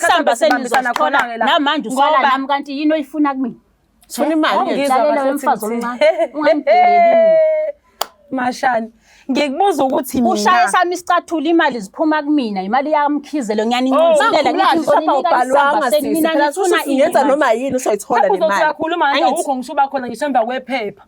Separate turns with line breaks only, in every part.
Isamba
Isamba
senizosithola
khona-ke la.
namanje usala
Ngoba-
nami kanti yini oyifuna kumina?
Sifuna imali
Ungizwa
Lalela
kahle
we mfazi
ukuthi
omncane, ungangideleli mina.
Mashani, ngikubuza ukuthi mina
Ushaye sami isicathulo imali ziphuma kumina, imali yamkhize lo ngiyanincinzela ngithi ngizoninika isamba senu mina ngifuna
singenza
imali.
noma yini usoyithola
Lapho
le
uzothi
mali.
uyakhuluma nje
Angithi-
awukho ngisho uba khona ngisho emva kwephepha.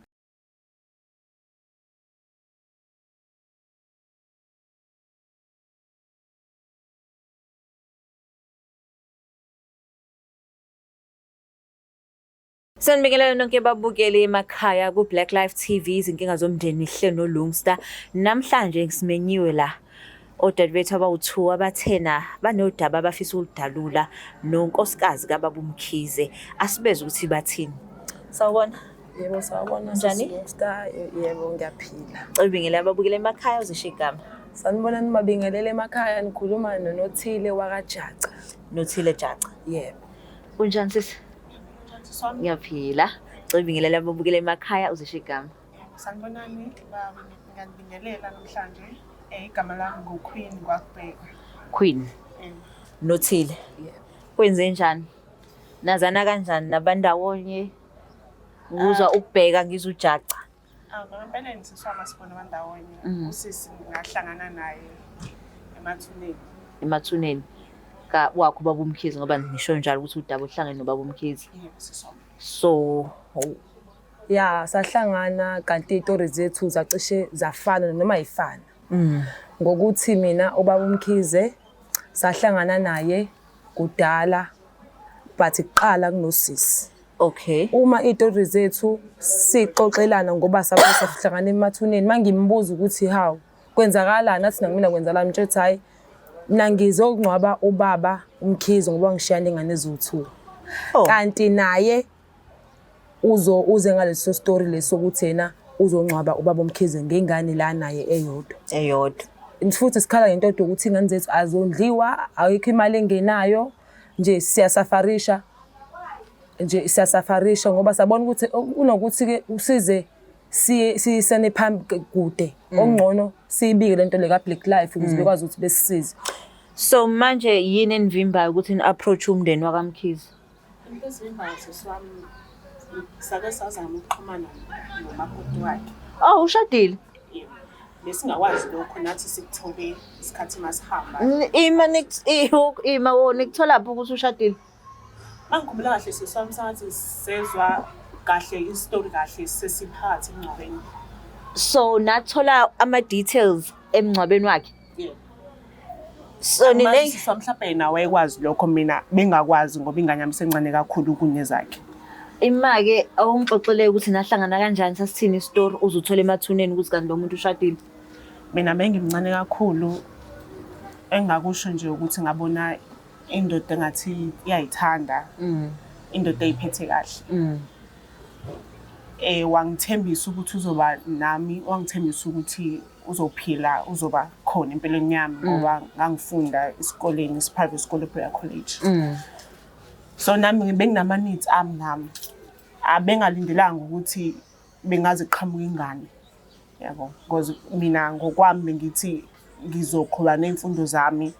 Sanibingelela nonke babukeli emakhaya ku Black Life TV izinkinga zomndeni hle no Lungster. Namhlanje simenyiwe la odadewethu abawu-2 abathena banodaba abafisa ukuludalula nonkosikazi kababa uMkhize. Asibeze ukuthi bathini. Sawubona.
Yebo sawubona
Njani?
Star, yebo ngiyaphila.
Ubingelela ababukeli emakhaya uzisho igama.
Sanibona nibabingelele emakhaya nikhuluma noNothile wakaJaca.
Nothile Jaca.
Yebo.
Kunjani sisi? Ngiyaphila. Cela ubingelela ababukeli emakhaya uzisho igama.
Sanibonani, baba ngiyanibingelela namhlanje. Igama lami nguQueen Kwakubheka.
Queen. Nothile. Kwenze njani? Nazana kanjani nabandawonye? Nguzwa ukubheka ngizwa ujaca.
Ah, ngempeleni sisi wami asibona bandawonye. Usisi ngahlangana naye emathuneni.
Emathuneni ka wakho ubaba uMkhize ngoba ngisho njalo ukuthi udaba uhlangene nobaba uMkhize.
Yebo sisi wami.
So
Ya, sahlangana kanti iy'tori zethu zacishe zafana noma yifana. Ngokuthi mina ubaba uMkhize sahlangana naye kudala but kuqala kunosisi.
okay.
Uma iy'tori zethu sixoxelana ngoba sabe sahlangana emathuneni mangimbuza ukuthi hawu kwenzakalani athi nakumina kwenzakalani ngitshela ukuthi hhayi mina ngizokungcwaba ubaba uMkhize ngoba ngishiya nengane eziwu-two.
Oh.
Kanti naye uzo uze ngaleso story leso sokuthi yena uzongcwaba ubaba uMkhize ngengane la naye eyodwa.
Eyodwa.
Futhi sikhala ngento yodwa ukuthi iy'ngane zethu azondliwa, ayikho imali engenayo, nje siyasafarisha nje siyasafarisha ngoba sabona ukuthi kunokuthi-ke usize siye siyisane phambi kude okungcono siyibike lento le ka-Black Life ukuze bekwazi ukuthi besisize.
So manje yini enivimbayo ukuthi ni approach umndeni wakaMkhize?
Into esivimbayo sisi wami sake sazama ukuxhumana nomakoti wakhe.
Oh, ushadile.
Yebo. Besingakwazi lokho nathi sikuthobe isikhathi masihamba.
Ima ima wo nikuthola phi ukuthi ushadile?
Mangikhumbula kahle sisi wami sangathi sezwa kahle isitori kahle sesiphakathi emngcwabeni.
So nathola ama details emngcwabeni wakhe.
Yebo.
So nine
Sisi wami mhlawumbe yena wayekwazi lokho mina bengakwazi ngoba ingane yami isencane kakhulu kunezakhe.
Ima-ke awungixoxele ukuthi nahlangana kanjani sasithini isitori uzuthola emathuneni ukuthi kanti lo muntu ushadile.
Mina bengimncane kakhulu engingakusho nje ukuthi ngabona indoda engathi iyayithanda, indoda eyiphethe kahle. Wangithembisa ukuthi uzoba nami, wangithembisa ukuthi uzophila, uzoba khona empilweni yami ngoba ngangifunda esikoleni, private school eBreya College. So nami benginama needs ami nami. Abengalindelanga ukuthi bengaze kuqhamuke ingane. Yabo, because mina ngokwami bengithi ngizoqhuba ney'mfundo zami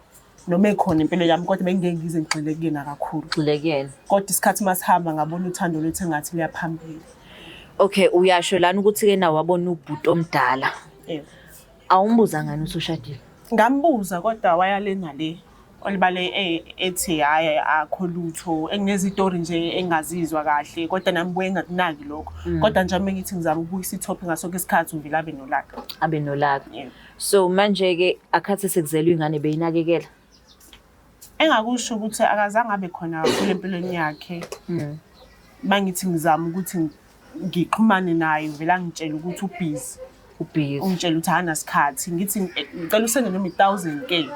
noma ekhona impilo yami kodwa bengingeke ngize ngigxile kuyena kakhulu.
Gxile kuyena.
Kodwa isikhathi masihamba ngabona uthando lwethu engathi luya phambili.
Okay, uyasho lana ukuthi-ke nawe wabona ubhuti omdala.
Yebo.
Awumbuza ngani ukuthi ushadile?
Ngambuza kodwa waya le nale. Olibale ethi hhayi akho lutho enginezitori nje engazizwa kahle kodwa nami buye ngakunaki lokho. Kodwa nje uma ngithi ngizama ukubuyisa ithophi ngaso sonke isikhathi uvele abe nolaka.
Abe nolaka.
Yebo.
So manje-ke akhathi sekuzelwe ingane beyinakekela.
Engakusho ukuthi akazange abe khona kakhulu empilweni yakhe. Mangithi ngizama ukuthi ngixhumane naye uvele angitshele ukuthi ubhizi.
Ubhizi.
Ungitshela ukuthi akanasikhathi. Ngithi ngicela usende noma i-thousand ke.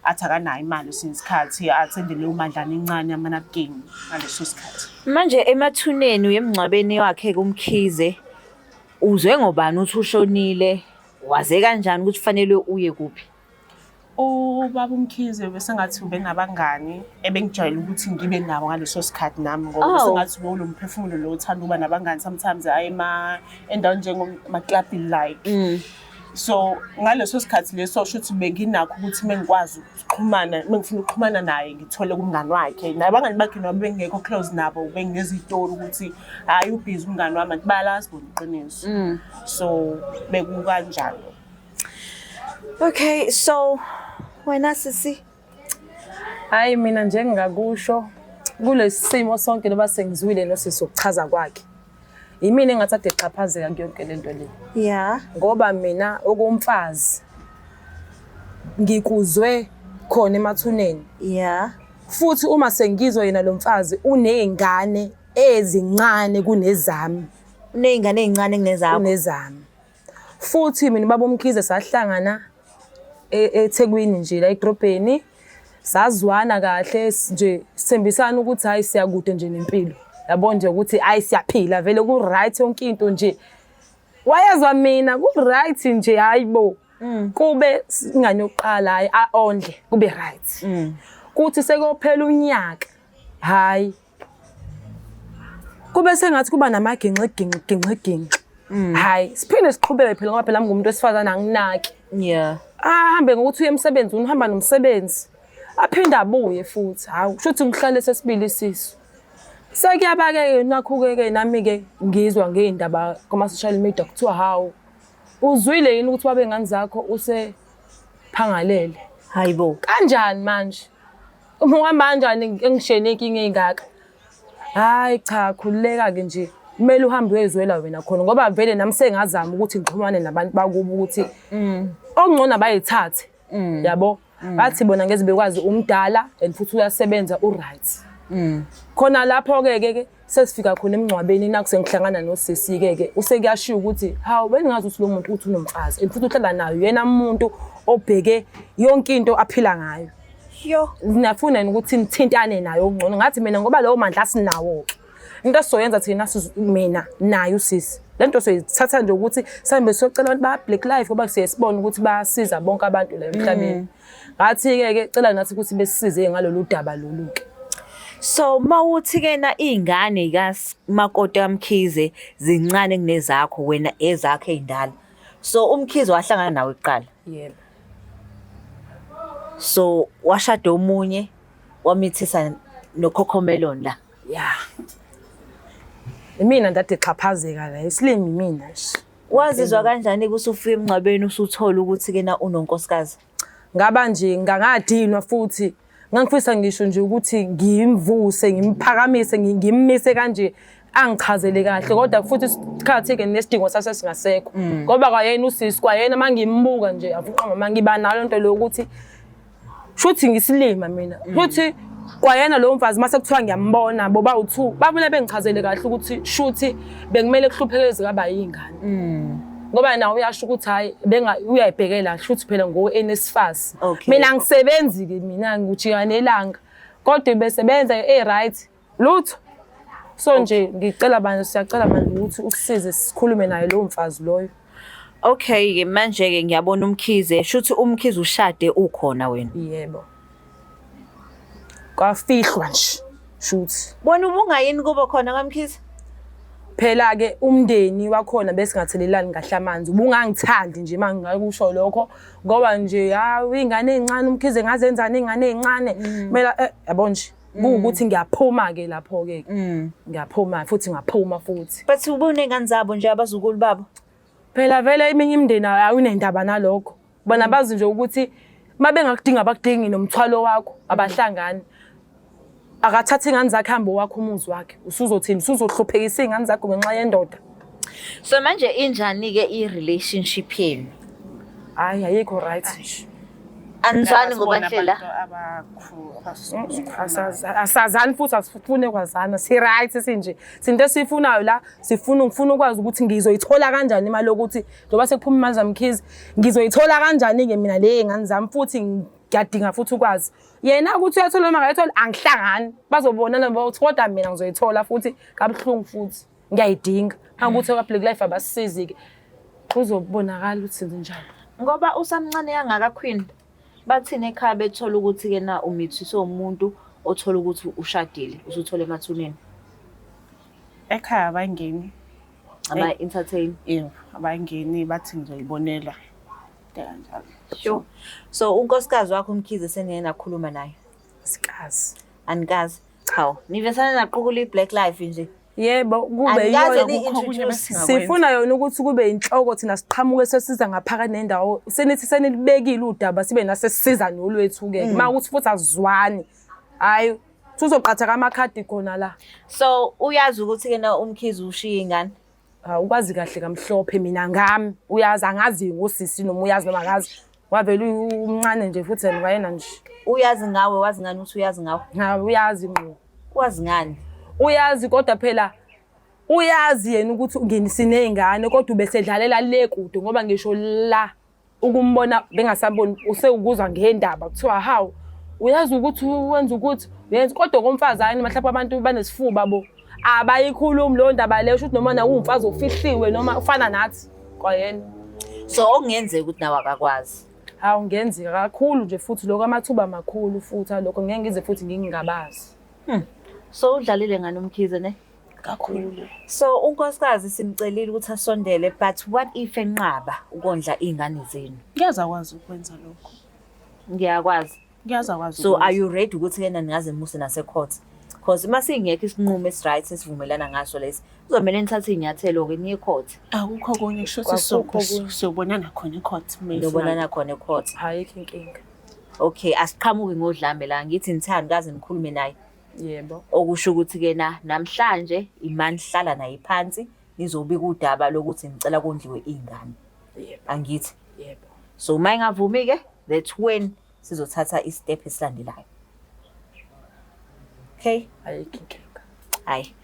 Athi akanayo imali esinye isikhathi athende leyo madlana encane amanapukeni ngaleso sikhathi.
Manje emathuneni uye emngcwabeni wakhe kuMkhize uzwe ngobani ukuthi ushonile? Waze kanjani ukuthi kufanele uye kuphi?
Ubaba uMkhize besengathi ubenabangani ebengijwayele ukuthi ngibe nabo ngaleso sikhathi nami ngoba
Oh.
besengathi lo mphefumulo lo uthanda ukuba nabangani sometimes aye ema endaweni njengoma-clubbing like. So ngaleso sikhathi leso shuthi benginakho ukuthi mengikwazi ukuxhumana, mengifuna ukuxhumana naye ngithole kumngani wakhe. Nabangani bakhe noma bengekho close nabo benginezitori ukuthi hhayi ubhizi umngani wami anti bayalazi bona iqiniso. So bekukanjalo.
Okay, so wena sisi.
Hayi mina nje ngingakusho kulesi simo sonke noba sengizwile nosisi ukuchaza kwakhe. Yimina engathi ade xhaphazeka kuyonke lento le.
Yeah.
Ngoba mina okomfazi ngikuzwe khona emathuneni.
Yeah.
Futhi uma sengizwa yena lo mfazi uney'ngane ezincane kunezami.
Uney'ngane ey'ncane kunezakho.
Kunezami. Futhi mina ubaba uMkhize sahlangana eThekwini nje la edrobheni. Sazwana kahle nje sithembisana ukuthi hayi siyakude nje nempilo. Yabo nje ukuthi hayi siyaphila vele ku right yonke into nje. Wayezwa mina ku right nje hayi bo. Kube ingane yokuqala hayi aondle kube right. Kuthi sekuyophela unyaka hayi kube sengathi kuba namaginxi ginxi ginxi ginxi. Hayi siphinde siqhubeke phela ngoba phela ngumuntu wesifazane anginaki.
Yeah.
Ahambe ngokuthi uye emsebenzini uhamba nomsebenzi. Aphinde abuye futhi. Hawu kusho ukuthi ngihlale sesibili isisu. Sekuyaba-ke nakhu-ke nami-ke ngizwa ngey'ndaba kuma-social media kuthiwa hawu uzwile yini ukuthi wabe ngane zakho usephangalele.
Hayibo.
Kanjani manje? Uma uhamba kanjani engishiyene inkinga ey'ngaka? Hhayi cha khululeka-ke nje kumele uhambe uyezwela wena khona ngoba vele nami sengazama ukuthi ngixhumane nabantu bakubo ukuthi okungcono abayithathe yabo. Bathi bona ngeze bekwazi umdala and futhi uyasebenza u-right. Khona lapho-ke ke ke sesifika khona emngcwabeni nakhu sengihlangana nosisi-ke ke usekuyashiwo ukuthi hawu bengingazi ukuthi lo muntu uthi unomfazi and futhi uhlala nayo yena muntu obheke yonke into aphila ngayo.
Yo.
Nginafuna yini ukuthi nithintane naye okungcono ngathi mina ngoba lowo mandla asinawo-ke. Into esizoyenza thina mina naye usisi. Le nto soyithatha nje ukuthi sihambe siyocela abantu ba-Black Life ngoba siye sibone ukuthi bayasiza bonke abantu la emhlabeni. Ngathi-ke ke cela nathi ukuthi besisize ngalolu daba lolu-ke.
So mawuthi ke na iy'ngane kamakoti kaMkhize zincane kunezakho wena ezakho ey'ndala. So uMkhize wahlangana nawe kuqala.
Yebo.
So washada omunye wamithisa noCocomelon la.
Ya. Imina ndade xhaphazeka la isilimi mina nje.
Wazizwa kanjani kusufika emngcwabeni usuthola ukuthi ke na unonkosikazi?
Ngaba nje ngangadinwa futhi ngangifisa ngisho nje ukuthi ngimvuse ngimphakamise ngimmise kanje angichazele kahle kodwa futhi isikhathi ke nesidingo sase singasekho ngoba kwayena usisi kwayena mangimbuka nje avuqa mama ngiba nalo nto lokuthi shuthi ngisilima mina futhi kwayena lowo mfazi mase kuthiwa ngiyambona boba u2 babona bengichazele kahle ukuthi shuthi bekumele kuhlupheke zikaba yingane ngoba nawe uyasho ukuthi hayi benga uyayibhekela shuthi phela ngo NSFAS
Okay.
mina angisebenzi ke mina ngijika nelanga kodwa besebenza e right lutho. So nje ngicela bantu siyacela manje ukuthi usisize sikhulume naye lowo mfazi loyo.
Okay ke manje ke ngiyabona uMkhize shuthi uMkhize ushade ukhona wena.
Yebo. Kwafihlwa nje shuthi.
Bona ubungayini kubo khona kaMkhize?
Phela ke umndeni wakhona besingathelelani kahle amanzi. Ubungangithandi nje mangingakusho lokho ngoba nje hawu ingane ezincane uMkhize ngazenzani ingane ezincane. Kumele yabo nje kuwukuthi ngiyaphuma ke lapho ke. Ngiyaphuma futhi ngaphuma futhi.
But ubunengane zabo nje abazukulu babo.
Phela vele eminye imindeni awunendaba nalokho. Bona bazi nje ukuthi mabengakudinga abakudingi nomthwalo wakho abahlangani. Akathatha ingane zakhe hambe wakho umuzi wakhe. Usuzothini? Usuzohluphekisa ingane zakho ngenxa yendoda.
So manje injani ke i-relationship yenu?
Hayi ayikho right nje.
Anizwani ngoba hlela.
Asazani futhi asifune kwazana. Si right sinje. Sinto esifunayo la sifuna ngifuna ukwazi ukuthi ngizoyithola kanjani imali yokuthi njengoba sekuphuma imali zaMkhize ngizoyithola kanjani ke mina le ngane zami futhi ngiyadinga futhi ukwazi. Yena ukuthi uyathola noma akayithola angihlangani. Bazobonana bokuthi kodwa mina ngizoyithola futhi kabuhlungu futhi ngiyayidinga. Ukuthi kwa Black Life abasisizi ke. Kuzobonakala ukuthi senze njani.
Ngoba usamncane kangaka Queen. Bathini ekhaya bethola ukuthi-ke na umithiswe umuntu othola ukuthi ushadile, usuthole emathuneni?
Ekhaya abangeni.
Aba-entertain?
Yebo, abangeni bathi ngizoyibonela. Into kanjalo.
Sure. So unkosikazi wakho uMkhize seniye nakhuluma naye?
Sikazi.
Anikazi? Hawu, nivesane naqukula i-Black Life nje.
Yebo, kube
Anikaze
yiyona.
ni-introduce.
Sifuna yona ukuthi kube inhloko thina siqhamuke sesiza ngaphakathi nendawo. Senithi senilibekile udaba sibe nasesiza nolwethu-ke. Uma ukuthi futhi azizwani. Hhayi, uzoqhathaka amakhadi khona la.
So uyazi ukuthi-ke na uMkhize ushiye ingane?
Hawu, ukwazi kahle kamhlophe mina ngami. Uyazi angazi ngosisi noma uyazi noma akazi. Wavele umncane nje futhi yena wayena nje.
Uyazi ngawe, wazi ngani ukuthi uyazi ngawe?
Hawu, uyazi ngqo.
Wazi ngani?
Uyazi kodwa phela uyazi yena ukuthi siney'ngane kodwa ubesedlalela le kude ngoba ngisho la ukumbona bengasaboni usewukuzwa ngendaba kuthiwa hawu uyazi ukuthi wenza ukuthi uyenza kodwa komfazi hayi mhlawumbe abantu banesifuba bo abayikhulumi leyo ndaba leyo shuthi noma nawe uwumfazi ofihliwe noma ufana nathi kwayena.
So okungenzeka ukuthi nawe akakwazi.
Hawu ngenzeka kakhulu nje futhi lokho amathuba amakhulu futhi alokho ngeke ngize futhi ngingabazi.
So udlalile ngani uMkhize ne?
Kakhulu.
So unkosikazi simcelile ukuthi asondele but what if enqaba ukondla iy'ngane zenu?
Ngiyazakwazi ukwenza lokho.
Ngiyakwazi.
Ngiyazakwazi.
So are you ready ukuthi kena ningaze nimuse nase-court? Because uma singekho isinqumo esi-right esivumelana ngaso lesi, kuzomele nithathe iy'nyathelo-ke niye e-court.
Akukho okunye kusho
Akukho
ukuthi
okunye.
siyobonana khona e-court.
Niyobonana khona e-court.
Ayikho inkinga.
Okay, asiqhamuki ngodlame la, ngithi nithanda kaze nikhulume naye.
Yebo.
Okusho ukuthi-ke na namhlanje imani hlala naye phansi nizobika udaba lokuthi ngicela kondliwe iy'ngane.
Yebo.
Angithi.
Yebo.
So uma ingavumi-ke, that's when sizothatha i-step esilandelayo. Okay?
Ayikho inkinga.
Hayi.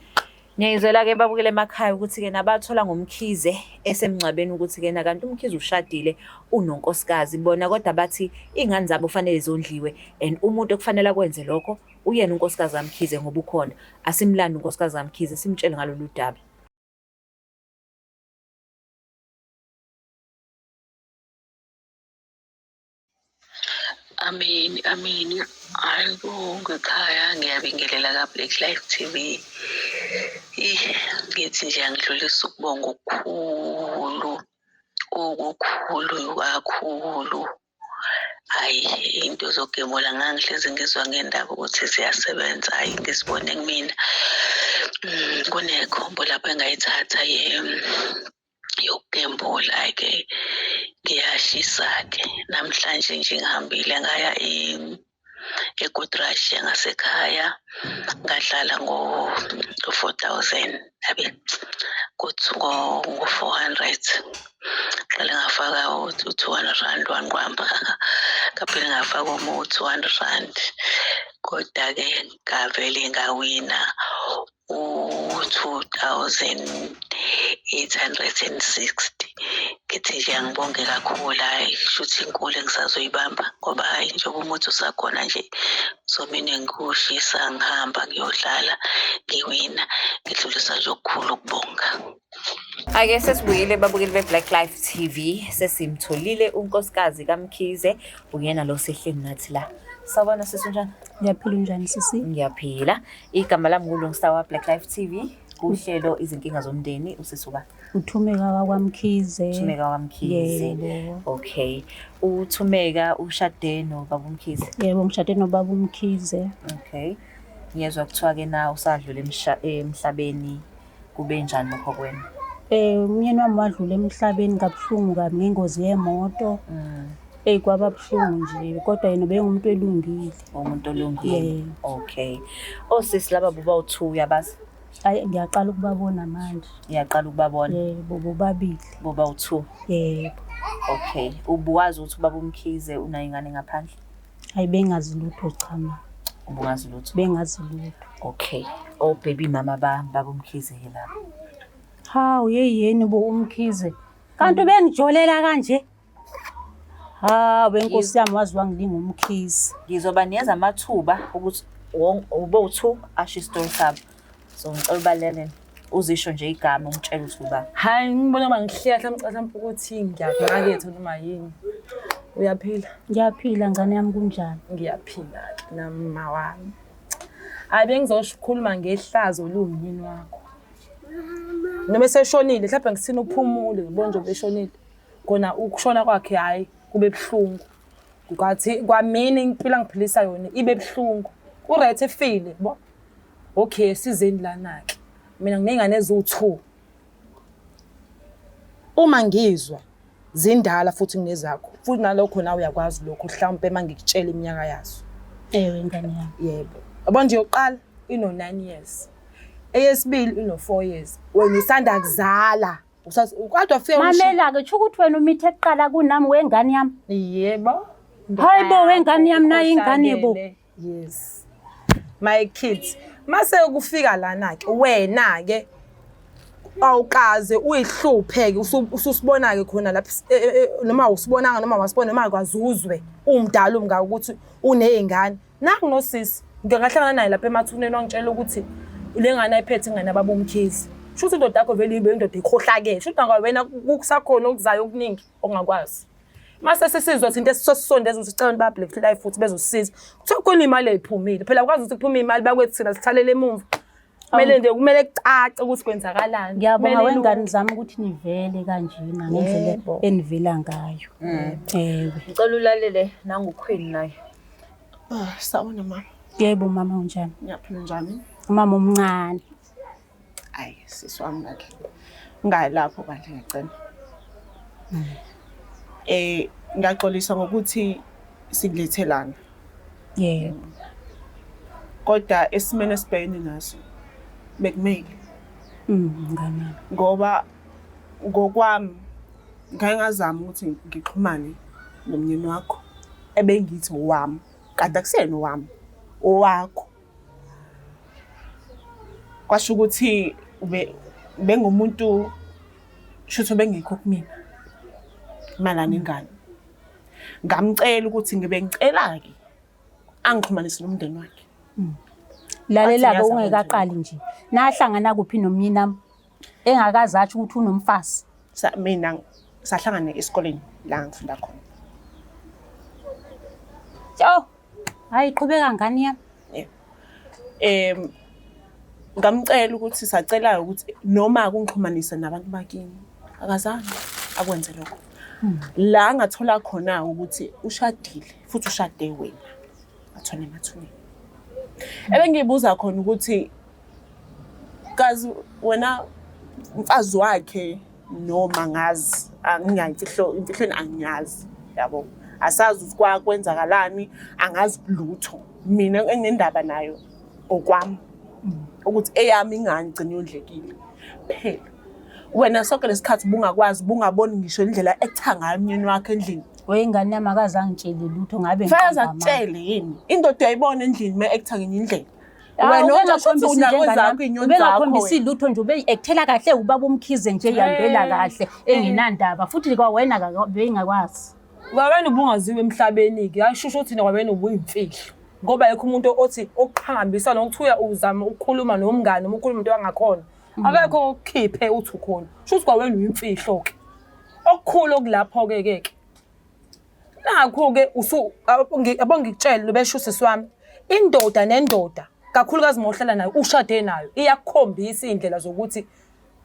Ngiyayizwela-ke babukele emakhaya ukuthi-ke nabathola ngoMkhize esemngcwabeni ukuthi-ke na kanti uMkhize ushadile unonkosikazi bona kodwa bathi iy'ngane zabo kufanele zondliwe and umuntu okufanele akwenze lokho uyena unkosikazi kaMkhize ngoba ukhona. Asimlande unkosikazi kaMkhize simtshele ngalolu daba.
Ameni, ameni. Hayi bonke ekhaya ngiyabingelela ka-Black Life TV. Ngithi nje angidlulise ukubonga okukhulu, okukhulu kakhulu. Hhayi, into zokugemula ngangihlezi ngizwa ngendaba ukuthi ziyasebenza, hhayi ngizibone kumina. Kunekhombo lapho engayithatha yokugembula, hhayi-ke ngiyashisa-ke. Namhlanje nje ngihambile ngaya eGood Rush ngasekhaya, ngadlala ngo-4,000 abe kuthi ngo-400. Qale ngafaka u-200 rand wanqwamba, ngaphinde ngafaka omunye u-200 rand. Koda-ke ngavele ngawina u-2,860. Ngithi nje angibonge kakhulu, hhayi kushuthi inkulu engisazoyibamba ngoba hhayi njengoba umuthi usakhona nje ngizomane ngiwushisa ngihamba ngiyodlala ngiwina. Ngidlulisa nje okukhulu ukubonga.
Ake sesibuyile babukeli be-Black Life TV, sesimtholile unkosikazi kaMkhize, uyena lo sehleli nathi la. Sawubona sisi, unjani?
Ngiyaphila, unjani sisi?
Ngiyaphila. Igama lami nguLungsta wa Black Life TV, kuhlelo izinkinga zomndeni usisi uba?
Uthumeka wakwaMkhize.
Uthumeka waMkhize.
Yebo.
Okay. Uthumeka ushade nobaba uMkhize.
Yebo, ngishade nobaba uMkhize.
Okay. Ngiyezwa kuthiwa ke na usadlula emhlabeni, kube njani lokho kwena?
Umyeni wami wadlula emhlabeni kabuhlungu kabi ngengozi yemoto. Eyi kwaba buhlungu nje kodwa yena ubengumuntu elungile.
Umuntu olungile.
Yebo.
Okay. Osisi laba bobawu-2 uyabazi?
Hayi ngiyaqala ukubabona manje.
Ngiyaqala ukubabona.
Yebo, bobabili.
Bobawu-2.
Yebo.
Okay. Ubuwazi ukuthi ubaba uMkhize unayo ingane ngaphandle?
Hayi bengazi lutho cha ma.
Ubungazi lutho.
Bengazi lutho.
Okay. Oh baby mama ba baba uMkhize ke laba.
Hawu yeyeni bo uMkhize. Kanti ubengijolela kanje? Hawu benkosi yami wazi wangilinga uMkhize.
Ngizoba nikeza amathuba ukuthi ubo-2 asho isitori sabo. So ngicela ubalele uzisho nje igama ungitshele ukuthi uba.
Hayi ngibona uma ngihleka mhlawumbe mhlawumbe ukuthi ngiyakumaketha noma yini. Uyaphila?
Ngiyaphila ngane yami kunjani?
Ngiyaphila-ke nami ma wami. Hhayi bengizosho ukukhuluma ngehlazo liwumyeni wakho. Noma eseshonile mhlawumbe ngisithini uphumule yabo nje ubeshonile. Kona ukushona kwakhe hhayi kube buhlungu. Kwathi kwamina impilo angiphilisa yona ibe buhlungu. Ku-right efile bo. Okay sizeni lana-ke. Mina nginey'ngane eziwu-two. Uma ngizwa zindala futhi kunezakho futhi nalokho nawe uyakwazi lokho mhlawumpe uma ngikutshela iminyaka yazo.
Ewe ngane yami.
Yebo. Yabo nje yokuqala ino-9 years. Eyesibili ino-4 years. Wena usanda kuzala. Kodwa fika
Mamela-ke kusho ukuthi wena umithe kuqala kunami wengane yami.
Yebo.
Hayi bo wengane yami nayi ingane bo.
Yes. My kids. Mase kufika lana ke wena ke awukaze uyihluphe-ke ususibona-ke khona lapha e, e, e, noma usibonanga noma wasibona noma kwazuzwe umdala umngaka ukuthi uney'ngane Nangu nosisi ngike ngahlangana naye lapha emathuneni wangitshela ukuthi le ngane ayiphethe ingane yababa uMkhize. Shuthi indoda yakho vele ibe indoda ikhohlakele. Shuthi nakwawena kusakhona okuzayo okuningi ongakwazi. Mase sesizwa thina esisondeza ukuthi sicela ba Black Life futhi bezosisiza. Kuthiwa khona imali eyiphumile. Phela ukwazi ukuthi kuphume imali bakwethu thina sithalele emumva. Kumele nje kumele kucace ukuthi kwenzakalani.
Ngiyabonga wengane zami ukuthi nivele kanjena ngendlela enivela ngayo. Ewe.
Ngicela ulalele nanguQueen naye.
Ah, sawubona mama.
Yebo mama unjani?
Ngiyaphila njani?
Umama omncane.
Ayi, sisi wami kahle. Ngingayi lapho bandla ngiyacela. Eh, ngiyaxolisa ngokuthi sikulethe lana.
Yebo.
Kodwa esimeni esibhekene naso bekumele
Ngane yami.
ngoba ngokwami ngake ngazama ukuthi ngixhumane nomnyeni wakho ebengithi owami kanti akusiyena owami owakho. Kwasho ukuthi ubengumuntu shuthi ubengekho kumina mayelana nengane. Ngamcela ukuthi ngibe ngicela-ke angixhumanise nomndeni wakhe.
Lalela-ke ungekaqali nje. Nahlangana kuphi nomyeni engakaze atsho ukuthi unomfazi?
Mina sahlangana esikoleni la ngifunda khona.
Yo, hayi qhubeka ngane yami.
Um ngamcela ukuthi sacela ukuthi noma kungixhumanise nabantu bakini. Akazange akwenze lokho. La ngathola khona ukuthi ushadile futhi ushade wena. Ngathola emathuneni. Ebengibuza khona ukuthi kazi wena mfazi wakhe noma ngazi anginayo imfihlo imfihlweni angiyazi yabo. Asazi ukuthi kwakwenzakalani angazi lutho. Mina enginendaba nayo okwami ukuthi eyami ingane igcine yondlekile phela. Wena sonke lesikhathi ubungakwazi ubungaboni ngisho indlela ekutha ngayo umnyeni wakho endlini.
Wengane yami akaze angitshele lutho ngabe
Fanele akutshele yini? Indoda uyayibona endlini uma ekutha ngenye indlela. Wena
ubengakhombisi
unakho inyoni zakho.
Ubengakhombisi lutho nje ube-ekthela kahle ubaba uMkhize nje ihambela kahle engenandaba futhi kwawena bengakwazi.
Kwawena ubungaziwa emhlabeni-ke ayishusho ukuthi kwawena ubuyimfihlo. Ngoba ayikho umuntu othi okuqhakambisa nokuthi uya uzama ukukhuluma nomngane noma ukhuluma into angakhona. Akekho okukhiphe uthi ukhona. Shuthi kwawena uyimfihlo-ke. Okukhulu okulapho-ke ke ke. Nakhu-ke usu yabo ngikutshele besho usisi wami. Indoda nendoda kakhulukazi uma uhlala nayo ushade nayo iyakukhombisa iy'ndlela zokuthi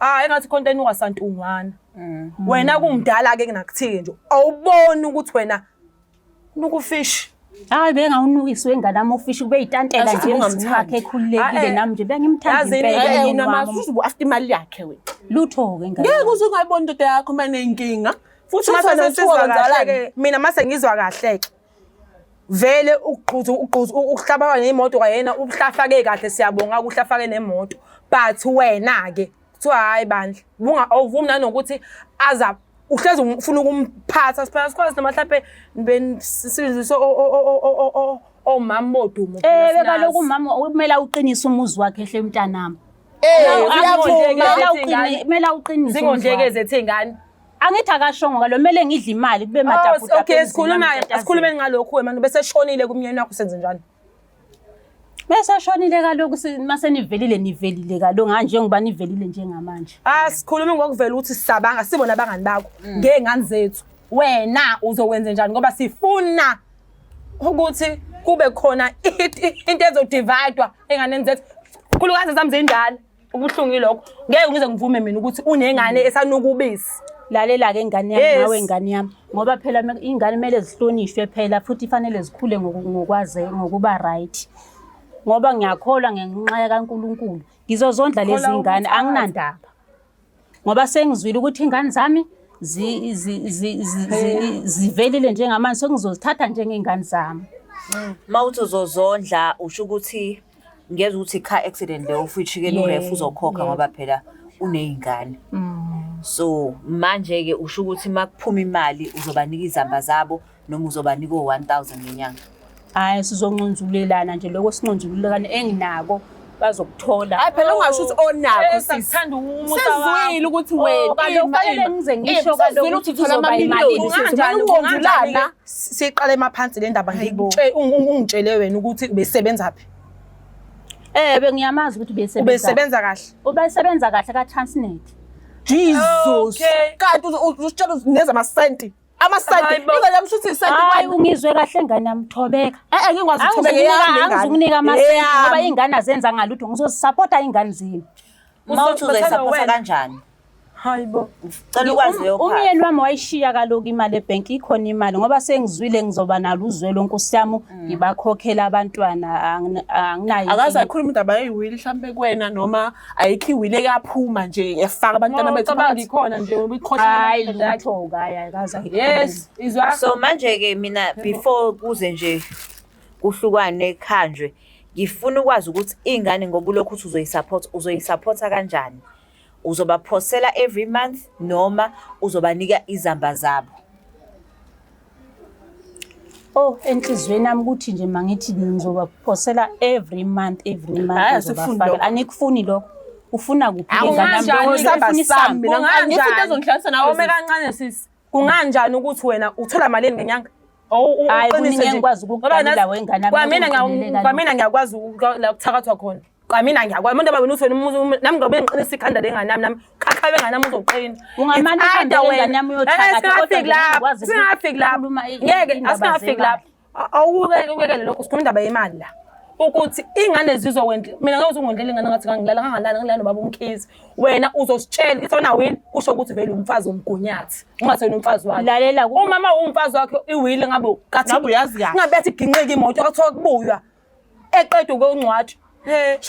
ah engathi khona into enuka santungwana. Wena kumdala-ke kunakuthike nje awuboni ukuthi wena nuka ufish.
Hayi bengawunukisi wengane yami ufishi kube yitantela
Asithi
nje emzini wakhe
ubungamthandi.
ekhululekile
Ah, eh.
nami nje bengimthanda
Yazini,
impela
eh,
umyeni
Unamazi
wami.
uzubu after imali yakhe wena.
Lutho-ke ngane
Ngeke uze ungayiboni indoda yakho uma inenkinga.
Futhi
Shuthi
mase
wena
sesizwa
kuthiwa
kahle
kwenzakalani?
ke mina mase ngizwa kahle ke. Vele ukugquza ukugquza ukuhlaba nemoto kwayena uhlafake kahle siyabonga ukuhlafake nemoto. But wena ke kuthiwa hayi bandla bunga awuvumi nanokuthi aza uhlezi ufuna ukumphatha siphela sikwazi noma mhlampe benisebenzise omama bodumo.
Ewe kaloku umama kumele awuqinise umuzi wakhe ehle mntanami.
Eh,
uyavuma. Kumele awuqinise.
Zingondleke zethu iy'ngane.
Angithi akashongo kalo kumele ngidle imali kube
Oh,
mataputapu.
okay sikhuluma asikhulumeni ngalokhu wena bese shonile kumyeni wakho senze njani?
Bese shonile kaloku mase nivelile nivelile kaloku nganje njengoba nivelile njengamanje.
Ah sikhulume ngokuvela ukuthi sisabanga sibona abangani bakho ngey'ngane zethu. Wena uzowenza njani ngoba sifuna ukuthi kube khona into ezodividwa enganeni zethu. Khulukazi zami zindala. Ubuhlungu yilokho. Ngeke ngize ngivume mina ukuthi unengane esanuka ubisi.
Lalela-ke ingane yami
Yes.
nawe ingane yami ngoba phela ingane kumele zihlonishwe phela futhi fanele zikhule ngokwaze ngokuba right ngoba ngiyakholwa ngenxa kaNkulunkulu ngizozondla lezi
Kholwa
ngane
ukuthi
anginandaba ngoba sengizwile ukuthi ingane zami zivelile njengamanje sengizozithatha njengey'ngane zami.
Uma uthi uzozondla usho ukuthi ngezwa ukuthi i-car accident leyo ufishikele uref uzokhokha ngoba phela uney'ngane. So manje-ke usho ukuthi uma kuphuma imali uzobanika izamba zabo noma uzobanika o-1 000 ngenyanga.
Hhayi, sizonconzulelana nje lokho, sinconzulelana enginako bazokuthola.
Hayi phela ungasho ukuthi onakho sisi.
Sakuthanda umusa wakho.
Sezwile ukuthi wena
Kaloku kufanele ngize ngisho kaloku
sezwile ukuthi
ukuthi
uthola
kuzoba
amamiliyoni
yimalini.
sisi.
Kunganjani
Ungonzulana.
kunganjani siqale emaphansi le ndaba ungitshele wena ukuthi ubesebenza phi?
Eh bengiyamazi ukuthi ubesebenza.
Ubesebenza kahle.
Ubesebenza kahle ka-Transnet.
Jesus.
Okay.
Kanti usitshela neza amasenti. Amasenti.
Hayi bo.
Ingane yami shuthi isenti
Hayi ungizwe kahle ngane yami Thobeka.
Eh eh ngikwazi ukuthobeka eyami lengane.
Angizukunika amasenti ngoba
Eyami.
iy'ngane azenza ngalutho ngizozisapota iy'ngane zami.
Uma uthi uzoyisapotha
wena.
kanjani?
Hayi bo.
Cela ukwazi leyo part.
Umyeni wami wayishiya kaloku imali ebhenki, ikhona imali ngoba sengizwile ngizoba nalo uzwelo nkosi yami ngibakhokhela abantwana anginayo.
Akaze
inkinga.
akhuluma indaba yeyiwili mhlambe kuwena noma ayikho iwili ekaphuma nje efaka abantwana bethu
Cabanga
phakathi.
ikhona nje ubikhohlwa.
Hayi lutho hayi akaze ayikhulume.
Yes, izwa.
So manje-ke mina before kuze nje kuhlukane khanjwe ngifuna ukwazi ukuthi iy'ngane ngoba ulokhu uthi uzoyisupport uzoyisupport kanjani? Uzobaphosela every month noma uzobanika izamba zabo?
Oh, enhliziyweni yami ukuthi nje mangithi ngizobaphosela every month, every month
Hhayi, asikufuni
ngizobafakela.
lokho.
Anikufuni lokho. Ufuna kuphi ingane yami?
Kunganjani
Ufuna
Sami,
isamba.
mina angikho into ezongihlanganisa nawe,
Awume
sisi.
kancane sisi. Kunganjani ukuthi wena uthola malini ngenyanga?
Hhayi, kuningi engikwazi ukukudalula wengane yami,
Kwamina
ukungiqinele
kwamina ngiyakwazi la kuthakathwa khona. Kwamina ngiyakwazi. Umuntu wena uthi wena nami ngobe ngiqinisa ikhanda lengane yami nami khakha bengane yami uzoqina.
Ungamane
It's
uhambe
either
lengane
wena.
yami uyothakatha,
Eh,
kodwa
singafiki
nje
lapho.
ngikwazi
Singafiki lapho.
ukukhuluma
Ngeke
iy'ndaba
asingafiki
zemali.
lapho. Awukeke ukekele lokho sikhuluma indaba yemali la. Ukuthi ingane zizowendla mina ngeke uzungondlela ingane ngathi ngangilala ngangalala ngilala nobaba uMkhize. Wena uzositshela ithona will kusho ukuthi vele umfazi womgunyathi. Ungathi wena umfazi wakhe.
Lalela
Umama umfazi wakhe iwili ngabe kathi
Ngabe uyazi kahle.
Ngabe yathi ginqika imoto kwathiwa kubuywa. Eqedwa ukungcwatshwa.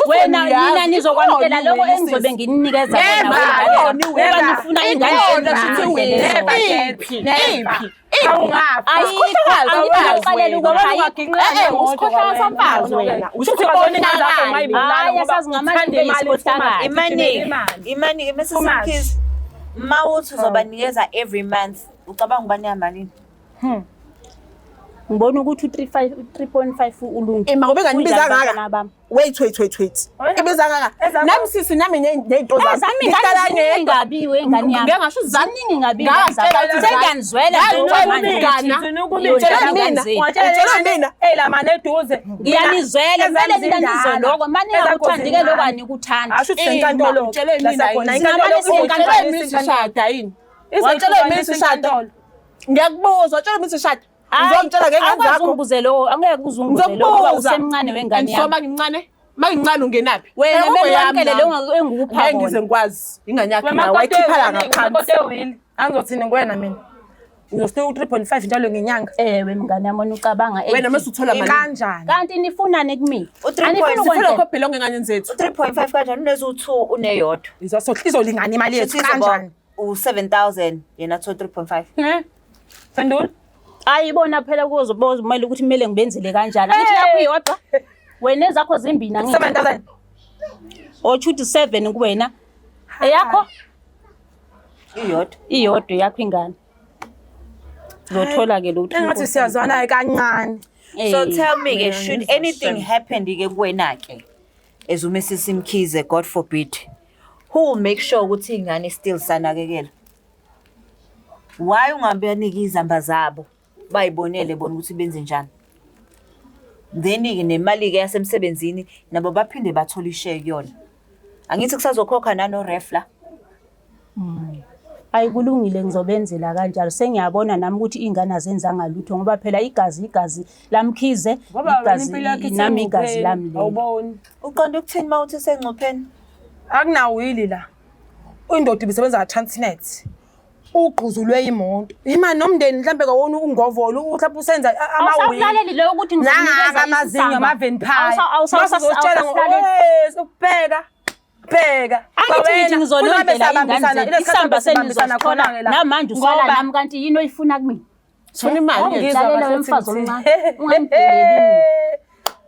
Wena nina nizokwamukela
Ikhona
lokho
iwili,
engizobe
sisi.
ngininikeza
Never.
kona wena
Ikhona
ngoba
iwili.
nifuna ingane
Ikhona
zenu
shuthi
zidle
iwili.
lezo.
Iphi? Iphi?
Awungafa.
Ayikho, angikuxelele ukuthi ayikho.
Eh, eh, usikhohlakala somfazi wena.
Ushuthi wazona ingane zakho ungayibulala
Hhayi,
ngoba
asazi ngamanye
uthanda imali
isikhohlakala.
Imani,
imali.
imani Mrs
Too much.
Mkhize, uma uthi uzobanikeza every month ucabanga ubanika malini?
Ngibona ukuthi u-3.5 ulungile.
Ima ngoba ingane ibiza
Kunjani
kangaka?
bantwana bami?
Wait wait wait wait. Ibiza kangaka?
Ezami-
Nami sisi nami ney'nto zami.
Ezami
Ngihlala
ingane ziningi
ngedwa.
kabi wengane yami.
Ngeke ngasho zami.
Ziningi kabi ingane zami.
Ngakutshela ukuthi
Sengiyanizwela nje
Ngakutshela
manje
mina.
ukuthi
Utshela
iyondla
mina.
zenu.
Utshela mina.
Elamane eduze.
Ngiyanizwela kumele nina nizwe lokho. Uma ningakuthandi-ke lokho anikuthandi.
Asho ukuthi senkantolo.
Utshele mina
Lasekhona.
yini?
Inkantolo
Singamane siye
Utshele
enkantolo.
mina sishada yini? Watshela mina sishada. Ngiyakubuza, watshela mina sishada. Ngizomtshela ngengane
Awukwazi
zakho.
ungibuze lokho, angeke uze ungibuze lokho ngoba
Ngizokubuza.
usemncane wengane
And so
yami.
mangincane, mangincane ungenaphi?
Wena
Phela
kumele
yami
wamukele
nami.
lokho engikupha
Ngeke ngize
kona.
ngikwazi. Ingane yakhe nawe wayikhipha la ngaphansi.
Angizothini kuwena mina. Uzosinika u-3.5 njalo ngenyanga.
Ewe mngane yami wena ucabanga
Wena mase uthola malini?
Kanjani?
Kanti nifunani kumina?
U-three
Anifuni
point-
Sifuna
ukwenzela?
lokho belong enganeni zethu.
U-3.5 kanjani uneziwu-2 uneyodwa.
Izolingana imali yethu
Shuthi izoba
kanjani?
u-7,000 yena 3.5.
Eh? Phendula.
Ayibona phela kuzomele ukuthi kumele ngibenzele kanjani. Angithi yakho iyodwa. Wena ezakho zimbini angithi.
7000.
Otshuthi 7 kuwena. Eyakho
Iyodwa.
iyodwa yakho ingane. Uzothola ke lo
Engathi siyazwana kancane.
So tell me ke should anything happen ke kuwena ke as uMrs Mkhize God forbid who will make sure ukuthi ingane still sanakekela? Why ungabaniki izamba zabo bayibonele bona ukuthi benze njani? Then ke nemali ke yasemsebenzini nabo baphinde bathole ishare kuyona. Angithi kusazokhokha nano ref la.
Ayi kulungile ngizobenzela kanjalo. Sengiyabona nami ukuthi iy'ngane azenzanga lutho ngoba phela igazi igazi lamkhize
Ngoba wena
igazi
impilo yakho
nami igazi
isengcupheni,
lami lelo.
awuboni.
Uqonda ukuthini uma uthi usengcupheni?
Akunawili la. Indoda ibisebenza ka-Transnet. Ugquzulwe imoto. Imali nomndeni mhlambe kawona ungovolo mhlawumbe usenza amawili.
Awusawulaleli leyo ukuthi
Nangaka
ngizonikeza
amazinyo
isamba.
ama-van pie.
Awusawulaleli.
Ubheka. Bheka.
Angithi ngithi ngizolondela iy'ngane zenu. Isamba senizosithola namanje usala nami kanti yini oyifuna kumina?
Sifuna imali.
Ungizwa
Lalela
kahle
we mfazi
ukuthi
omncane, ungangideleli mina.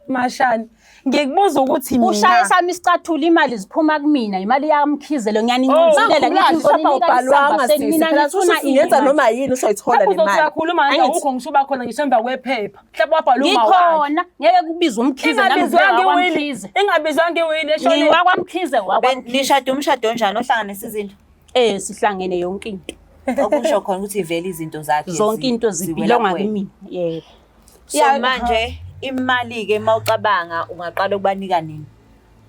Mashani, ngikubuza ukuthi mina
Ushaye sami isicathulo imali ziphuma kumina imali yamkhizelo ngiyanincinzela ngithi ngizoninika isamba senu mina ngifuna
Singenza
imali.
noma yini usoyithola
Mhlawumbe
le
uzothi
mali.
uyakhuluma manje
Angithi-
awukho ngisho uba khona ngisho emva kwephepha. Mhlawumbe wabhala uma wakhe.
Ngikhona ngeke kubizwe umkhize nami
Ingabizwanga iwili.
ngiwakwamkhize.
Ingabizwanga iwili eshonile.
Ngiwakwamkhize wakwamkhize.
Nishade umshado onjani ohlanganisa izinto?
Eh sihlangene yonke into.
Okusho khona ukuthi vele izinto zakhe
Zonke into
ziwela
zibhilonga
kuwena.
kumina. Yebo.
So manje imali-ke uma ucabanga ungaqala ukubanika nini?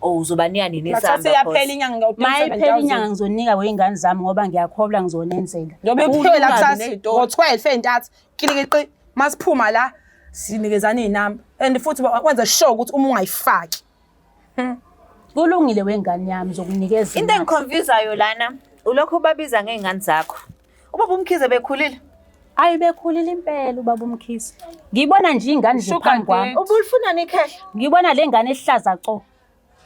Or uzobanika nini
Ngathi
isamba?
iyaphela inyanga
Mayiphela inyanga
ngawu-27,000.
ngizonika wey'ngane zami ngoba ngiyakholwa ngizonenzela.
Njengoba iphela kusasa
ney'tolo.
ngo-12 ey'ntathu kilikiqi masiphuma la sinikezana iy'namba and futhi wenze sure ukuthi uma ungayifaki
Kulungile wengane yami zokunikeza.
Into
imali.
engiconfusayo lana ulokhu ubabiza ngey'ngane zakho. Ubaba uMkhize bekhulile.
Ayi bekhulile impela ubaba uMkhize. Ngibona nje ingane nje
Sugar
phambi kwami.
daddy.
Ubulifunani ikhehla?
Ngibona le ngane ehlaza co.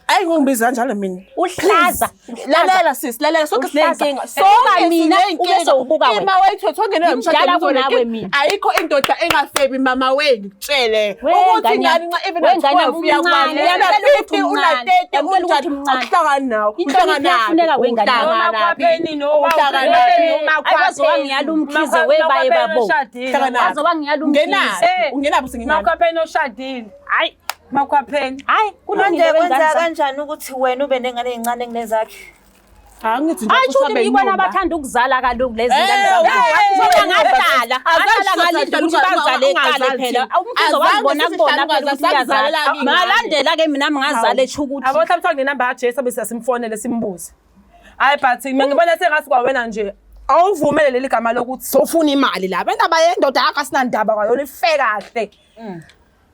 Ayi ngingibiza kanjalo mina.
Uhlaza.
Lalela sis, lalela sonke
Uhlaza.
sinenkinga.
Buka mina, ube sewubuka wena.
Ima wethu thongene
Ngimdala kunawe mina.
Ayikho indoda engafebi mama wenu ngitshele.
We
Ukuthi
ngane
ingane
yami,
nxa even
we
at
ngane yami
12 uyakwazi.
umncane,
Una
uyamtshela ukuthi
50 una
umncane,
30
uyamtshela ukuthi
unjani
umncane.
akuhlangani nawe.
Inhlonipho iyafuneka we ngane yami.
Umakhwapheni no
Ayi, waze wangiyala uMkhize, we baye babo. Waze wangiyala uMkhize.
Ungenaphi? Ungenaphi singingane?
Makhwapheni oshadile.
Hayi,
Makhwapheni.
hayi kulungile
Manje
wengane
kwenzeka
zami.
kanjani ukuthi wena ube nengane ey'ncane kunezakhe?
Angithi nje
Hayi shuthi
usabe
ngibona
inyumba.
abathanda ukuzala kaloku lezi ngane
Eh,
zami.
eh,
Ngoba
eh,
ngahlala,
azange
ngahlala ngalinda
sihlale
ukuthi bazale
ungazali
eqale phela.
thina.
Umkhize
Azange
wangibona
sihlale
kubona phela ukuthi
ungazali,
uyazala.
sakuzalela kimi.
Ngalandela ke mina ngazala esho ukuthi
Abo mhlawumbe kuthiwa kunenamba kaJesu abe siyasimfonele simbuze. Hayi but mina ngibona sengathi kwawena nje awuvumele leli gama lokuthi sofuna imali la. Indaba yendoda yakho asinandaba kwayona ife kahle.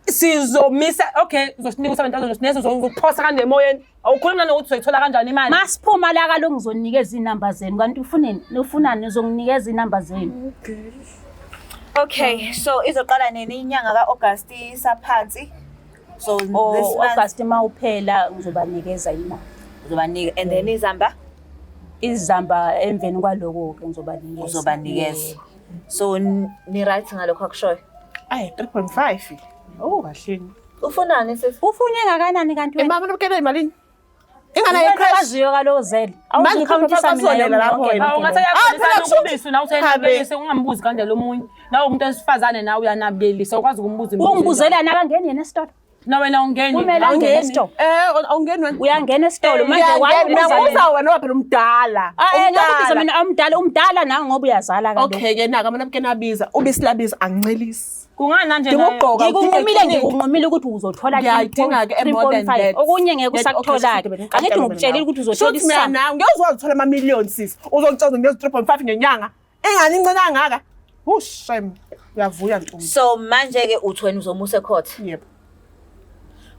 Sizomisa okay uzosinika u-7000 usinikeza uzophosa kanje emoyeni. Awukhulumi nanokuthi uzoyithola kanjani imali.
masiphuma la kaloku ngizonikeza iy'namba zenu kanti ufuneni ufunani uzonginikeza iy'namba zenu.
Okay, so izoqala nini inyanga ka-August isaphansi? So this
O
month
August uma uphela ngizobanikeza imali.
uzobanika and then izamba
Izamba emveni kwaloko-ke ngizobanikeza.
uzobanikeza. So ni right ngalokho akushoyo?
Ayi 3.5. Oh kahleni.
Ufunani sis?
Ufune ngakanani kanti wena?
Mama nobukela imalini? Ingane
Wena
ye-crash.
waziyo kaloku zele.
Manje
Awuzikhawuntisa mina
uzonela lapho
yonke
wena.
Awu ngathi
Ah, phela
ayakhulisa
kusho
ubisi nawe
Habe.
usenabelisa ungambuzi kanje lo munye. Nawe umuntu wesifazane nawe uyanabelisa ukwazi ukumbuza imibuzo.
Ungibuzelani akangeni yena esitolo?
Na wena ungeni.
Kumele angene esitolo.
Eh awungeni wena.
Uyangena esitolo manje
Uyangena,
wayibuza
uyabuza wena ngoba phela umdala.
Ah, eh, ngakubiza
Umdala.
mina umdala, umdala nawe ngoba uyazala kaloku.
Okay ke naka mina bukena abiza, ubisi labiza angicelisi.
Kungani nje
Dinga ukugqoka.
Ngikunqumile ngikunqumile ukuthi uzothola
Ngiyayidinga-ke more than
3.5.
that.
Okunye ngeke
That- okay,
usakuthola-ke.
shuthi
Angithi ngikutshelile ukuthi uzothola
Shuthi mina
isamba.
nawe ngeke uzokwazi ukuthola ama-million sis. Uzongitshela ngezi 3.5 ngenyanga. Ingane incane kangaka. Oh shame. Uyavuya ntombi.
So manje-ke uthi wena uzomusa ecourt.
Yebo.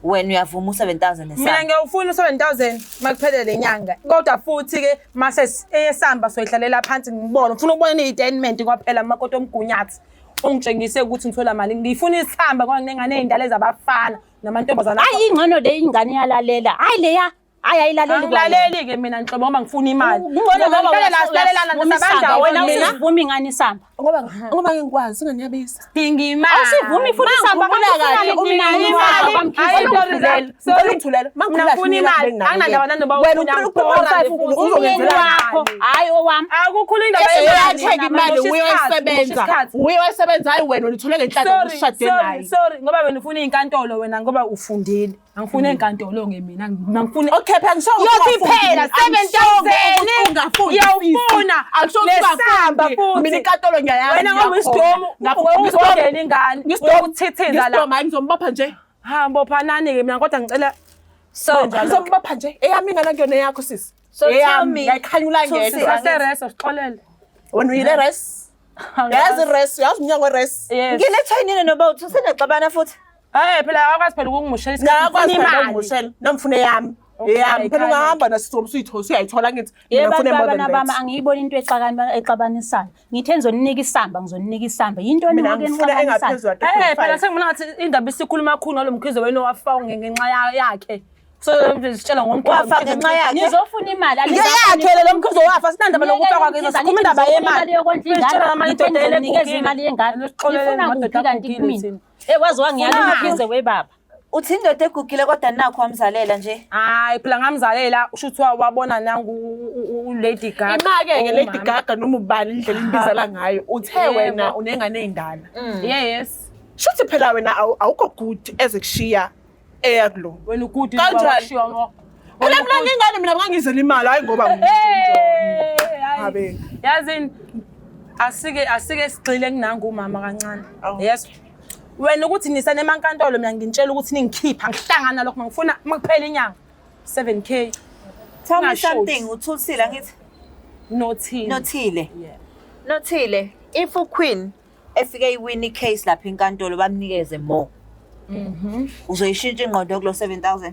Wena uyavuma u-7000
Mina
nesamba.
ngiyawufuna u-7000 makuphele le nyanga. Kodwa futhi ke mase eyesamba soyihlalela phansi ngibone. Ngifuna ukubona i-statement kwaphela makoti omgunyathi. Ungitshengise ukuthi ngithola mali. Ngifuna isamba ngoba nginengane ey'ndala ezabafana namantombazana.
Hayi ingcono le ingane iyalalela. Hayi leya, hayi ayilaleli kwayona.
Angilaleli ke mina nhlobo ngoba ngifuna imali.
Kungcono ngoba
Ngihlale la silalelana
uyasivuma isamba,
sabandawonye
wena
mina.
usivuma ingane isamba.
Ngoba ngoba ngikwazi ingane iyabiza.
Dinga imali.
Awusivumi futhi isamba
Mangikhumbula
kanti
kahle,
ufunani
mina
kumina
imali.
kwamkhize
Hayi,
Ngicela
sorry.
ungithulele.
Mina ngifuna imali. Anginandaba nanoba
Wena
ufuna
u-3.5
ngibhora
uzongenzela
Umyeni wakho, hayi owami.
Akukhulu indaba yemali.
Uyathenga imali
Mosha
uye
isikhathi, mosha
wayisebenza.
isikhathi.
Uye wayisebenza hayi wena ulithole ngenhlanhla
Sorry,
ushade
sorry,
naye.
sorry ngoba wena ufuna iy'nkantolo wena ngoba ufundile. Angifuni ey'nkantolo nge mina, ngifuna
Okay phela ngisho
Yothi phela 7000 ngiyawufuna nesamba futhi.
Mina inkantolo ngiyayazi.
Wena ngoba isidomu uzongena ingane uyokuthithiza la.
Ngisidomu hayi ngizombopha nje.
Ha mbophanani-ke mina kodwa ngicela
So
Ngizombopha nje. Eyami ingane akuyona eyakho sisi.
So tell
Eyami,
me,
Ngiyayikhanyula
Thulsi,
ngedwa.
sasereso sixolele.
Wena uyile res? Yazi res, uyazi umnyango we-res?
Yes.
Ngilethwa yinini noba uthi usenaxabana futhi?
Eh phela akwazi phela ukungimushela isikhathi.
Ngakwazi
Ngifuna
phela
imali.
ukumushela, noma eyami.
Okay,
Eyami phela
khanya.
ungahamba nasithoba usuyithola usuyayithola ngithi mina
Yebo
ngifuna more
baba
than
bami
that.
angiyiboni into exabanisayo. Ngithe ngizoninika isamba, ngizoninika isamba. Yintoni
Mina
lokhu
ngifuna
enixabanisayo?
engaphezulu
Eh phela
kwa-3.5.
sengibona ngathi indaba isikhuluma kakhulu ngalo mkhize wena owafaka ngenxa yakhe. So nje sitshela ngomkhize.
Wafa ngenxa yakhe.
Ngizofuna imali.
Ngeyakhe lo mkhize wafa sinandaba lokufa kwakhe sikhuluma indaba yemali.
Yokondla ingane. Nginikeza imali yengane. Ngifuna kuphi kanti kumina? Eh wazi wangiyala umkhize webaba.
Uthi indoda egugile kodwa nakho wamzalela nje.
Hayi phela ngamzalela usho ukuthi wabona nangu uLady Gaga.
Ima-ke ke Lady
Umama.
Gaga noma ubani indlela imbizela ngayo uthe
Yebo.
wena unengane ey'ndala.
Yes.
Shuthi phela wena awukho good ezekushiya eya kulo.
Wena ugudi
Kanjani?
washiwa ngo.
Phela mina ngingane mina ngangizela imali hayi ngoba
Hey, hayi.
Habe.
Yazini asike sigxile kunangu umama kancane.
Awu.
Yes. Wena ukuthi nisane emankantolo mina nginitshela ukuthi ningikhipha ngihlangana lokho ngifuna makuphela inyanga 7k
Tell me
Ngasho
something, uthulisile angithi?
nothile.
Nothile.
Yeah.
Nothile, if uQueen efike iwin icase lapha enkantolo bamnikeze more. Uzoyishintsha ingqondo kulo 7000.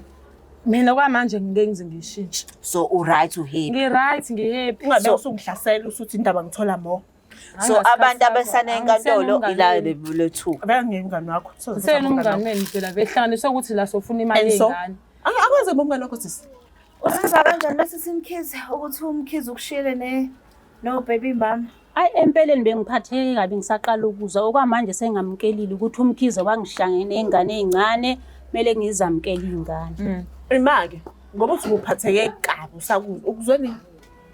Mina kwamanje ngeke ngize ngishintshe.
So u right u happy.
Ngi right ngi happy.
Ungabe usungihlasela usuthi indaba ngithola more.
So abantu abesana enkantolo ila le two.
Vele ngiyumngani wakho. Soze
Sena
umngani
umngani wenu phela behlanganiswe ukuthi la sofuna imali
And so
yengane.
akwazi ukuba umngani wakho sisi.
Uzizwa kanjani bese simkhize ukuthi umkhize ukushiyele ne no baby mama.
Ayi empeleni bengiphatheke kabi ngisaqala ukuzwa okwamanje sengamukelile ukuthi umkhize wangishange nengane ey'ncane kumele ngizamukele iy'ngane.
Ima-ke ngoba uthi uphatheke kabi usakuzwa ukuzwe nini?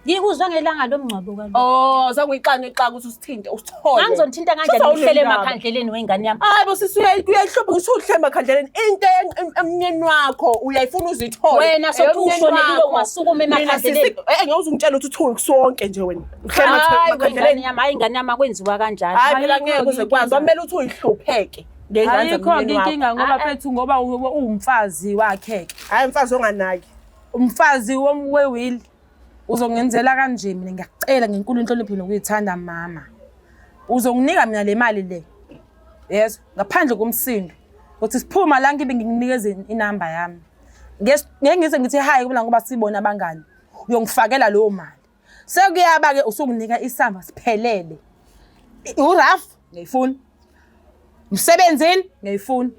Ngikuzwa ngelanga lomngcwabo kaloku.
Oh, zange uyixane uxaka ukuthi usithinte usithole.
Ngangizonithinta kanjani
Shuthi
ngihlele
awunendaba.
emakhandleleni wengane yami?
Hayi bo sisi uyayihlupha ngisho uhlele emakhandleleni into emnyeni wakho uyayifuna uzithole.
Wena sokuthi
Eyomnyeni
ushonelile
wakho.
ungasukuma
Mina
emakhandleleni.
sisi ngeke uzungitshela ukuthi uthule kusonke nje wena. Uhlele
Hayi wengane
emakhandleleni.
yami, hayi ingane yami akwenziwa kanjalo.
Hayi phela
Ayikho
ngeke uze
inkinga.
kwazi. Kwamele ukuthi uyihlupheke ngengane
Ayikho
zamnyeni wakho.
inkinga ngoba
Ah, ah.
phethu ngoba uwumfazi wakhe ke.
Hayi mfazi onganaki.
Umfazi wewili uzongenzela kanje mina ngiyakucela ngenkulu inhlonipho nokuyithanda mama. Uzonginika mina le mali le. Yes, ngaphandle komsindo. Uthi siphuma la ngibe ngikunikeze inamba yami. Ngeke ngize ngithi hi kubona ngoba sibona abangani. Uyongifakela leyo mali. Sekuyaba ke usunginika isamba siphelele. Uraf ngiyifuna. Umsebenzini ngiyifuna.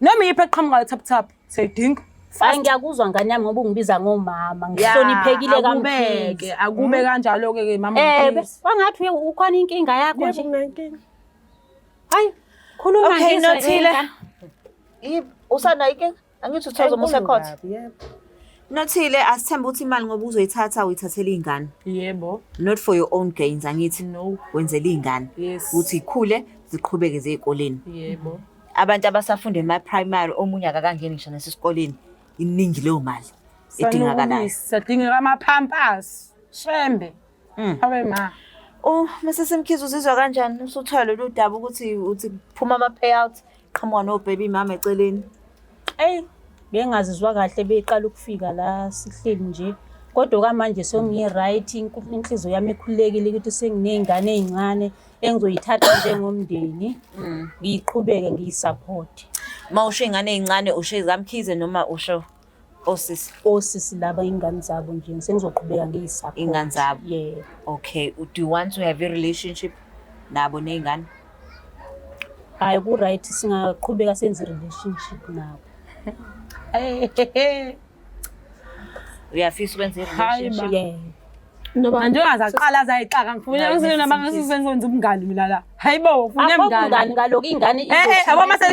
Noma iyiphi eqhamukayo tap tap siyayidinga.
Hayi ngiyakuzwa ngane yami ngoba ungibiza ngomama. Ngihloniphekile
akubeke
kamkhize.
akube kanjalo ke ke mama
Eh
Mkhize.
wangathi ukhona inkinga yakho nje.
Yebo nginenkinga.
Hayi khuluma
Okay,
ngizwe,
Nothile.
ngane.
Usanayo inkinga? Angithi uthoza uma usecourt.
Kabi, yebo.
Nothile asithembe ukuthi imali ngoba uzoyithatha uyithathela iy'ngane.
Yebo.
Not for your own gains angithi.
No.
Wenzela iy'ngane.
Yes.
Ukuthi ikhule ziqhubeke ziye ey'koleni.
Yebo.
Abantu abasafunda ema-primary omunye akakangeni ngisho nasesikoleni. Iningi leyo mali edingakalayo.
Sadingeka ama-pampers. Shembe. Abe ma.
Oh, Mrs Mkhize uzizwa kanjani usuthola lolu daba ukuthi uthi phuma ama-payout qhamuka no-baby mama eceleni.
Eyi bengazizwa kahle beqala ukufika la sihleli nje. Kodwa kwamanje sengiyi-right, inhliziyo yami ikhululekile ukuthi senginey'ngane ey'ncane engizoyithatha njengomndeni, ngiyiqhubeke ngiyi-support.
Uma usho iy'ngane ey'ncane usho ezikaMkhize noma usho osisi?
Osisi laba iy'ngane zabo nje sengizoqhubeka ngiyi-support.
Iy'ngane zabo.
Yeah.
Okay, do you want to have a relationship nabo ney'ngane?
Hhayi ku-right singaqhubeka senze i-relationship nabo.
Uyafisa ukwenza
Hayi
i-relationship?
ma.
Yeah.
Manje ungazaqala azayixaka ngifuna ngifuna noma ngisenza umngani mina la. Hayibo ufuna
Akho
umngani.
mngani kaloku ingane
Yabo mase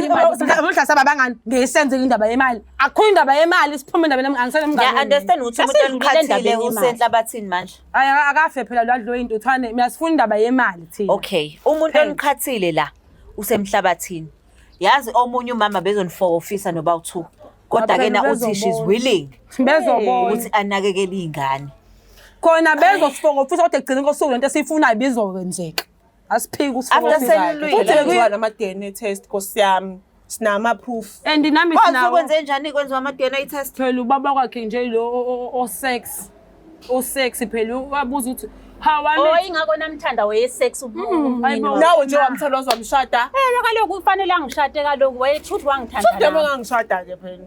umhla abangani ngiyisenze indaba yemali. Akukho indaba yemali siphume indaba yemali angisele umngani.
Ngiya-understand ukuthi umuntu
Sesidlulile
oniqhathile
endabeni yemali.
usenhlabathini manje.
Hayi akafe phela lwadliwe intuthwane. Mina sifuna indaba yemali thina.
Okay, umuntu
Phela.
oniqhathile la usemhlabathini. Yazi omunye umama bezonifokofisa noba u2. Kodwa ke na uthi she's
Bezobona.
willing
Bezobona.
ukuthi anakekele iy'ngane.
Khona bezosifokofisa kodwa ekugcineni kosuku lento esiyifunayo bizokwenzeka. Asiphiki
After
usifokofisa.
senilwile.
Futhi
Futhi kwenziwa nama-DNA test Nkosi yami. Sinama-proof.
And nami
Kwazi
sinawo.
ukwenze njani kwenziwa ama-DNA test?
Phela ubaba kwakhe nje lo o-sex. O-sex phela wabuza ukuthi Hawa
Oh ingakho namthanda wayesex umyeni
hayibo.
wakhe.
Nawe nje wamthola wazomshada.
Phela kaloku kufanele angishade kaloku wayethuthi wangithanda.
Sodema
nami.
ngangishada-ke phela.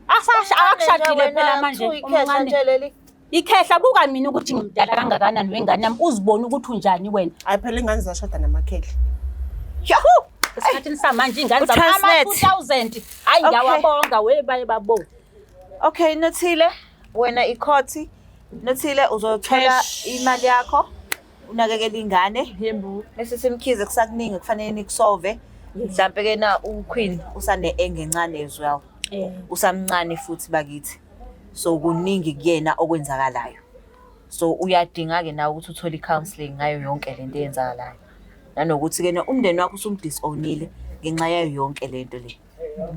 Akakushadile phela manje.
Ikhehla
Omncane.
nje leli.
Ikhehla buka mina ukuthi ngimdala kangakanani wengane yami uzibone ukuthi unjani wena.
Hayi phela ingane zashada namakhehla.
Yahoo!
Esikhathini samanje ingane
U-Transnet.
zama-2000 hayi
Okay.
ngiyawabonga we baye babo.
Okay, Nothile, wena ikhothi. Nothile uzothola imali yakho unakekele ingane.
Yebo.
Bese simkhize kusakuningi kufanele nikusolve. Mhlampe ke na uQueen usane engencane as well.
Eh.
Usamncane futhi bakithi. So kuningi kuyena okwenzakalayo. So uyadinga ke nawe ukuthi uthole i-counselling ngayo yonke lento eyenzakalayo. Nanokuthi ke na umndeni wakho usumdisownile ngenxa yayo yonke lento le.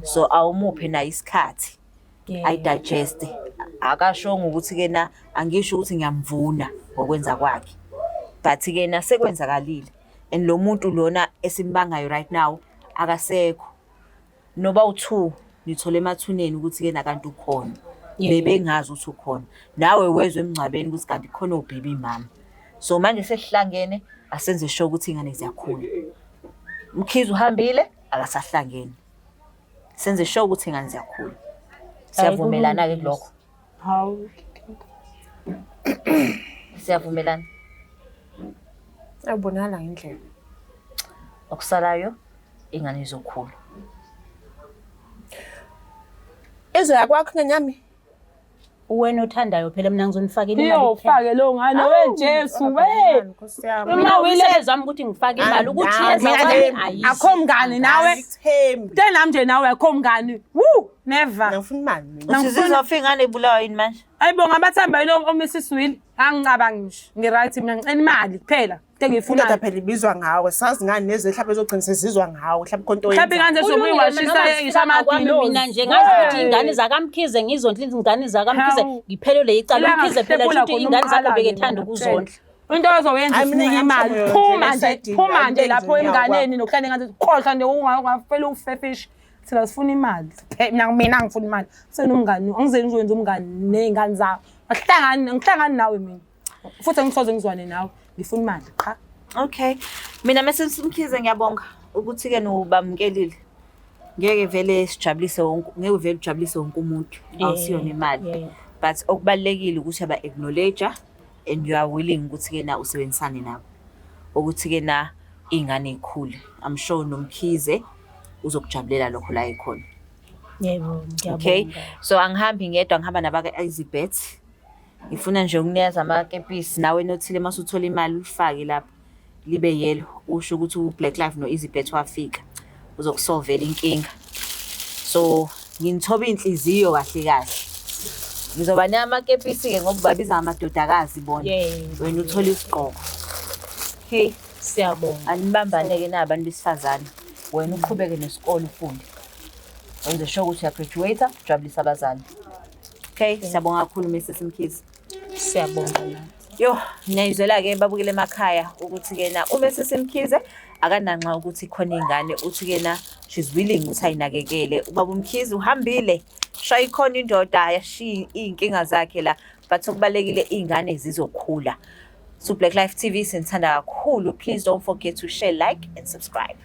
So awumuphe naye isikhathi. Ayidigeste akashongo ukuthi ke na angisho ukuthi ngiyamvuna ngokwenza kwakhe but ke na sekwenzakalile and lo muntu lona esimbangayo right now akasekho noba u2 nithole emathuneni ukuthi ke na kanti ukhona bebengazi ukuthi ukhona nawe wezwe emngcwabeni ukuthi kanti khona obhebi mama so manje sesihlangene asenze sure ukuthi ingane ziyakhula. Mkhize uhambile akasahlangene senze sure ukuthi ingane ziyakhula. Siyavumelana ke kulokho?
Hawu.
Siyavumelana.
Ayibonakala ngendlela.
Okusalayo ingane izokhula.
Izoya kwakho ingane yami.
Uwena othandayo phela mina ngizonifakela imali. kuphela.
Iyofake lo ngane we Jesu we.
Nkosi yami.
Mina umsebenzi wami ukuthi ngifake imali ukuthi
Mina
yenza
nje-
kwami ayizi.
Akho mngani nawe.
Angikuthembi.
Ntenami nje nawe akho mngani. Woo, never.
Ngifuna imali mina.
Uthi zizofika ingane ibulawa yini manje?
Ayibonga abathamba yilo oMrs Will. Angicabangi nje. Ngi-right mina ngicela imali kuphela. Into
Indoda
engiyifunayo.
phela ibizwa ngawe. Sazi ngani neze mhlawumbe ezogcina sezizwa ngawe. Mhlawumbe khona into
Mhlawumbe
oyenzayo.
ingane
Kulungile,
zokuyiwashisa
noma
ngisho
zifika kwami
amadilozi.
mina nje ngazi ukuthi ingane zakamkhize ngizondla izingane zakamkhize
Hawu.
ngiphelelwe icala
Ilanga
umkhize phela
kuhlephula
shuthi
khona
ingane zakho
umqala-ke
bekethanda
mina,
ukuzondla.
Into ozoyenza
Hayi, mina
ufuna imali.
ngiyamthanda
Phuma
nje,
nje,
esayidini,
phuma nje
angeke
lapho
nje
emnganeni nokuhlala engathi khohlwa nje ungafela ufefish. Thina sifuna imali. Mina ngifuna imali. Senomngani, angizeni ngizokwenza umngani ney'ngane zakho. Asihlangani, angihlangani nawe mina. Futhi angisoze ngizwane nawe. Ngifuna imali qha.
Okay. Mina Mrs Mkhize ngiyabonga ukuthi ke nobamkelile. Ngeke vele sijabulise wonke, ngeke vele ujabulise wonke umuntu. Awusiyona imali.
yeah.
But okubalekile ukuthi aba acknowledge and you are willing ukuthi ke na usebenzisane nabo. Ukuthi ke na ingane ikhule. I'm sure noMkhize uzokujabulela lokho la ekhona.
Yebo, ngiyabonga.
Okay. So angihambi ngedwa ngihamba nabaka Elizabeth. Ngifuna nje ukunikeza amakepisi nawe nothile mase uthola imali ulifake lapha libe yellow usho ukuthi uBlack Life noEasybet wafika uzokusolvela inkinga. So nginithoba inhliziyo kahle kahle. Ngizoba namakepisi ke ngoba babiza amadodakazi bona.
Yebo.
Wena uthola isigqoko. Okay.
Siyabonga.
Anibambane ke nabantu besifazane. Wena uqhubeke nesikole ufunde. Wenze sure ukuthi uyagraduate, ujabulisa abazali. Okay, siyabonga kakhulu Mrs Mkhize.
Siyabonga nathi.
Yo, ngiyayizwela ke babukele emakhaya ukuthi ke na uMrs Mkhize akananxa ukuthi khona ingane uthi ke na she's willing ukuthi ayinakekele. Ubaba uMkhize uhambile. Shaya ikhona indoda yashiya iy'nkinga zakhe la but okubalekile iy'ngane zizokhula. So Black Life TV sinithanda kakhulu. Please don't forget to share, like and subscribe.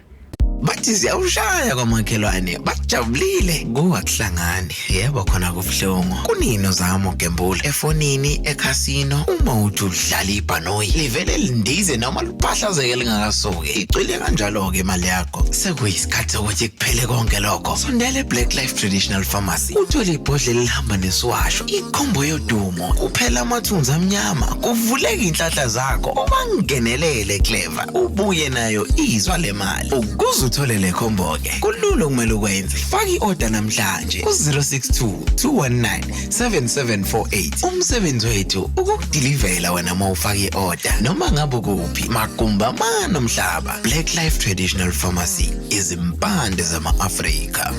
Bathi ziyawushaya kwamakhelwane bajabulile kuwakuhlangani yebo khona kubuhlungu kunini uzama ukugembula efonini ekhasino uma uthi udlala ibhanoyi livele lindize noma liphahlazeke lingakasuki icwile kanjalo-ke imali yakho sekuyisikhathi sokuthi kuphele konke lokho sondela e-Black Life Traditional Pharmacy uthole ibhodlela elihamba nesiwasho ikhombo yodumo kuphela amathunzi amnyama kuvuleka iy'nhlanhla zakho ubangenelele clever ubuye nayo izwa le mali ukuze uthole le khombo-ke kulula okumele ukwenze faka i-oda namhlanje ku-062 219 7748 umsebenzi wethu ukukudilivela wena uma ufaka i-oda noma ngabe ukuphi magumba mane omhlaba. Black Life Traditional Pharmacy, izimpande zama-Afrika.